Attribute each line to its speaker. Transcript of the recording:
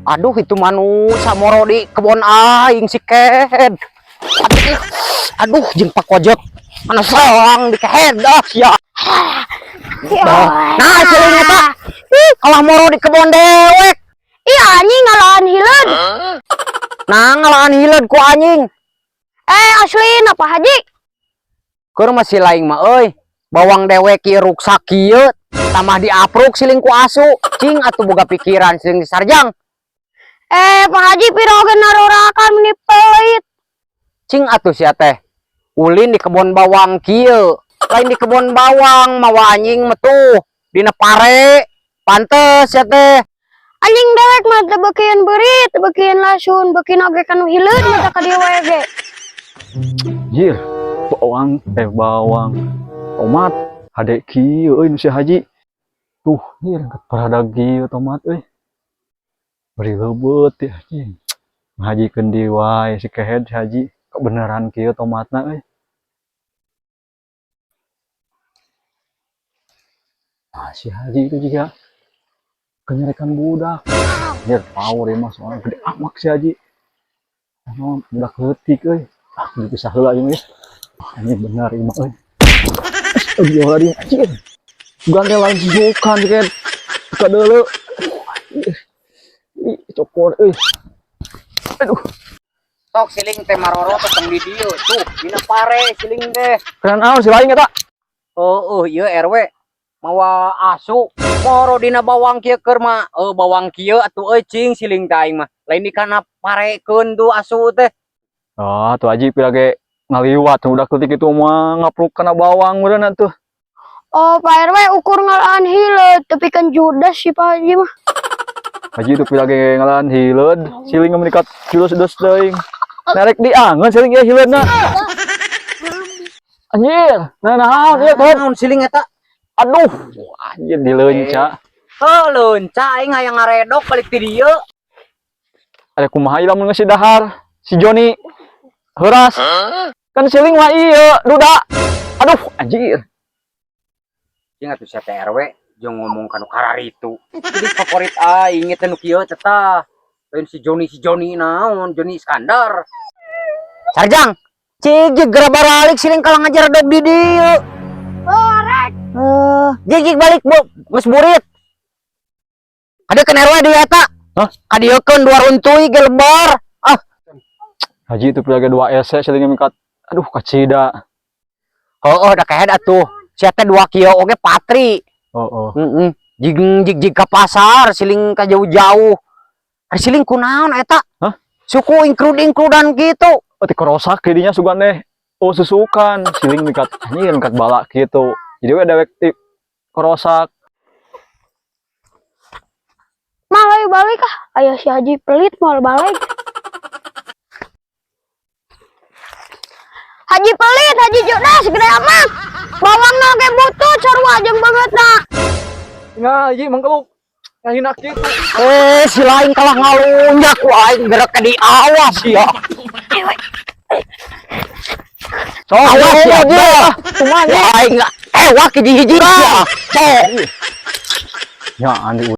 Speaker 1: Aduh, itu manusia moro di kebon aing si Kehed. Aduh, aduh, jeung Pak Kojot. Mana selang di Kehed ah sia. Nah, siling eta. Ih, kalah moro di kebon dewek.
Speaker 2: Iya, anjing ngalaan hileud.
Speaker 1: Nah, ngalaan hileud ku anjing.
Speaker 2: Eh, asli apa, Haji?
Speaker 1: Keur masih lain mah euy. Bawang dewek kieu ruksak kieu, tambah diapruk siling ku asu. Cing atuh boga pikiran siling sarjang.
Speaker 2: Eh, Pak Haji, pira oge narorakan, meni pelit.
Speaker 1: Cing atuh sia teh. Ulin di kebon bawang kieu. Lain di kebon bawang mawa anjing metuh dina pare. Pantes ya teh.
Speaker 2: Anjing dewek mah teu beukian beurit, teu beukian lasun, beukin oge kanu hileud mah ka dieu wae ge.
Speaker 3: Jir, bawang, eh bawang, tomat, hade kieu euy nu si Haji. Tuh, jir, parada kieu tomat euy. Beri leubeut ya, anjing. Ngahajikeun deui wae si Kehed si Haji. Kebenaran kieu tomatna euy. Ah, si Haji itu juga kenyerekan budak. Jir, power ya mah soalnya gede amak si Haji. Emang budak leutik euy. Ah, kudu pisah heula ieu mah ya. Ah, ini benar ieu mah euy. Astagfirullah lagi anjir. Bukan teh lain susukan sih kan. Buka dulu. Anjir. Ih, cokor euy. Aduh,
Speaker 1: Tok siling teh maroro tong di dieu. Tuh, dina pare siling teh.
Speaker 3: Keren naon si lain eta?
Speaker 1: Oh, oh, iya RW. Mawa asu moro dina bawang kieu keur mah. Eh, bawang kieu atuh euy, cing siling teh aing mah. Lain di kana parekeun tuh asu teh.
Speaker 3: Ah, tuh Haji pira ge ngaliwat budak leutik itu mah ngapruk kana bawang meureun atuh.
Speaker 2: Oh, Pak RW, ukur ngalaan hileud, tapi kan judas si Pak Haji mah.
Speaker 3: Haji itu pira ge ngalaan hileud, siling menikat judas-judas teuing. Narek diangeun siling ieu hileudna. Anjir, nah naon ieu kan?
Speaker 1: Naon siling eta?
Speaker 3: Aduh, anjir dileunca.
Speaker 1: Heuh, leunca aing hayang ngaredok balik ti dieu.
Speaker 3: Ada kumaha ieu lamun geus dahar si Joni heuras. Kan siling mah ieu duda. Aduh, anjir.
Speaker 1: Cing atuh sia teh RW jeung ngomong kanu kararitu. Jadi favorit aing teh nu kieu teh tah. Lain si Joni, si Joni naon, Joni Iskandar. Sarjang, cik jig geura baralik siling kalah ngajar dog di dieu.
Speaker 2: Oh, rek.
Speaker 1: Eh, jig jig balik bu, geus burit. Kadiekeun RW di eta.
Speaker 3: Hah?
Speaker 1: Kadiekeun dua runtuy ge lebar. Ah,
Speaker 3: Haji itu pira ge 2 ese siling mikat. Aduh, kacida.
Speaker 1: Heueuh, da kehed atuh. Sia teh dua kieu oge patri.
Speaker 3: Oh, oh.
Speaker 1: Heeh. Jig jig jig ka pasar siling ka jauh-jauh. Ari siling kunaon eta?
Speaker 3: Hah?
Speaker 1: Suku ingkrud-ingkrudan gitu.
Speaker 3: Oh, ti korosak jadinya sugan deh. Oh, susukan siling mikat anjir mikat balak gitu. Jadi we dewek ti korosak.
Speaker 2: Mah ayo balik ah. Aya si Haji pelit moal balik. Haji pelit, Haji judas, gede amat. Bawangna ge butut sarua jeung beungeutna.
Speaker 3: Tinggal Haji mangkeluk. Ngahina kitu.
Speaker 1: Eh, si lain kalah ngalunjak ku aing gerak ke diawas ya.
Speaker 3: So,
Speaker 1: Awas ya,
Speaker 3: dia. Kumaha
Speaker 1: Aing eh wah hiji-hiji ya. Cok.
Speaker 3: Ya, andi.